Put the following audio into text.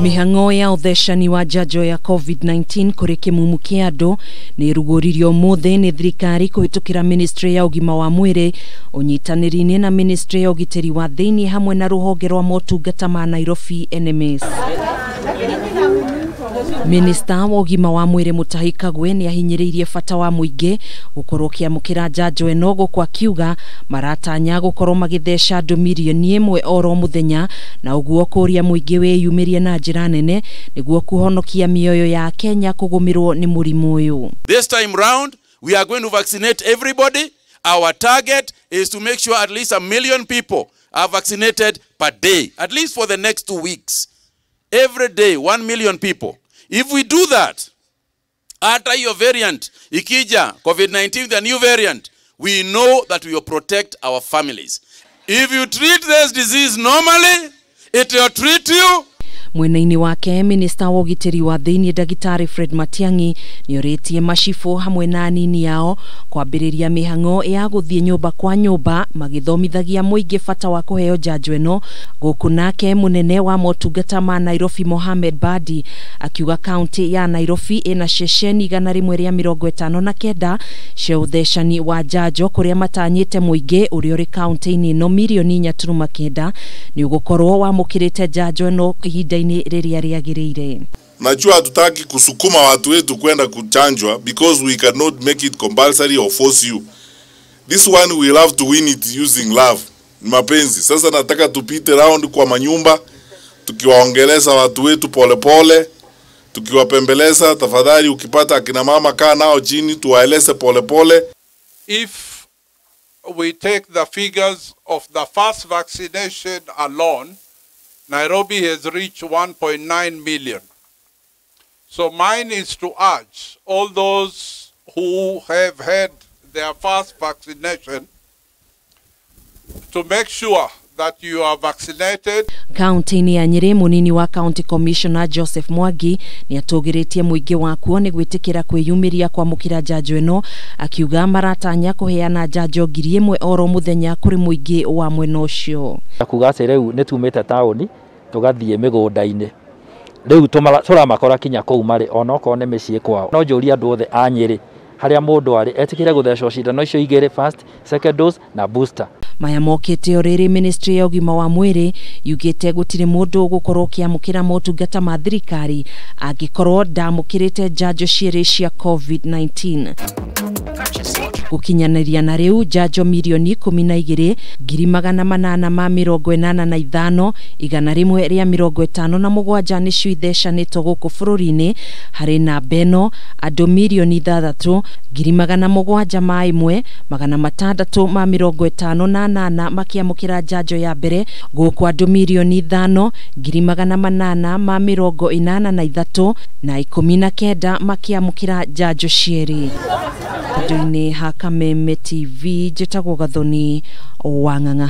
Mĩhang'o ya ũthecani wa njanjo ya COVID-19 kũrĩ kĩmumu kĩa andũ nĩ ĩrugũririo ũmũthĩ nĩ thirikari kũhĩtũkĩra ministry ya ũgima wa mwĩrĩ ũnyitanĩri-inĩ na ministry ya ũgitĩri wa thĩinĩ hamwe na rũhonge rwa motungata ma Nairobi NMS. Minista wa ũgima wa mwĩrĩ Mutahi Kagwe nĩ ahinyĩrĩirie bata wa mũingĩ gũkorwo ũkĩamũkĩra njanjo ĩno gũkũ akiuga maratanya gũkorwo magĩtheca andũ mirioni 1 oro mũthenya na ũguo kũria mũingĩ wĩyumĩrie na njĩra nene nĩguo kũhonokia mĩoyo ya Kenya kũgũmĩrwo nĩ mũrimũ ũyũ. This time round we are going to vaccinate everybody. Our target is to make sure at least 1 million people are vaccinated per day, at least for the next 2 weeks. Every day 1 million people. If we do that, hata hiyo variant ikija, COVID-19, the new variant, we know that we will protect our families. If you treat this disease normally, it will treat you. Mwena-inĩ wake minista wa ũgitĩri wa thĩinĩ ndagĩtarĩ Fred Matiang'i nĩorĩtie macibũ hamwe na anini ao kwambĩrĩria mĩhang'o ya gũthiĩ nyũmba kwa nyũmba magĩthomithagia mũingĩ bata wa kũheo njanjo ĩno gũkũ nake mũnene wa motungata ma Nairobi Mohamed Badi akiuga kaunti ya Nairobi ĩna ceceni 159 cia ũthecani wa njanjo kũrĩa matanyĩte mũingĩ ũrĩa ũrĩ kaunti-inĩ ĩno mirioni 4.9 nĩ ũgũkorwo wamũkĩrĩte njanjo ĩno ihinda rĩrĩa rĩagĩrĩire. Najua hatutaki kusukuma watu wetu kwenda kuchanjwa because we cannot make it compulsory or force you. This one we love to win it using love, mapenzi. Sasa nataka tupite round kwa manyumba tukiwaongeleza watu wetu polepole, tukiwapembeleza. Tafadhali ukipata akina mama kaa nao chini tuwaeleze polepole. If we take the figures of the first vaccination alone, Nairobi has reached 1.9 million. So mine is to urge all those who have had their first vaccination to make sure that you are vaccinated. Kaunti-inĩ ya Nyĩrĩ mũnini wa County Commissioner Joseph Mwangi nĩ atũgĩrĩtie mũingĩ wakuo nĩ gwĩtĩkĩra kwĩyumĩria kwamũkĩra njanjo ĩno akiuga maratanya kũheana njanjo 1,000 oro mũthenya kũrĩ mũingĩ wa mwena ũcio. Kuga atĩ rĩu nĩ tumĩte taũni tũgathiĩ mĩgũnda-inĩ rĩu tũramakora kinya kũu marĩ onokorwo nĩ mĩciĩ kwao. No njũrie andũ othe a Nyĩrĩ harĩa mũndũ arĩ etĩkĩre gũthecwo cindano icio igĩrĩ, first, second dose na booster. Maya mokĩte o rĩrĩ ministry ya ũgima wa mwĩrĩ yugĩte gũtirĩ mũndũ ũgũkorwo ũkĩamũkĩra motungata ma thirikari angĩkorwo ndamũkĩrĩte njanjo cierĩ cia COVID-19. Gũkinyanĩria na rĩu njanjo mirioni 12 885 157 nĩcio ithecanĩtwo gũkũ bũrũri-inĩ harĩ namba ĩno andũ mirioni 6 701 658 makĩamũkĩra njanjo ya mbere gũkũ andũ mirioni 5 883 na 19 makĩamũkĩra njanjo cierĩ. Andũ-inĩ ha Kameme TV njĩtagwo Gathoni wa Ng'ang'a.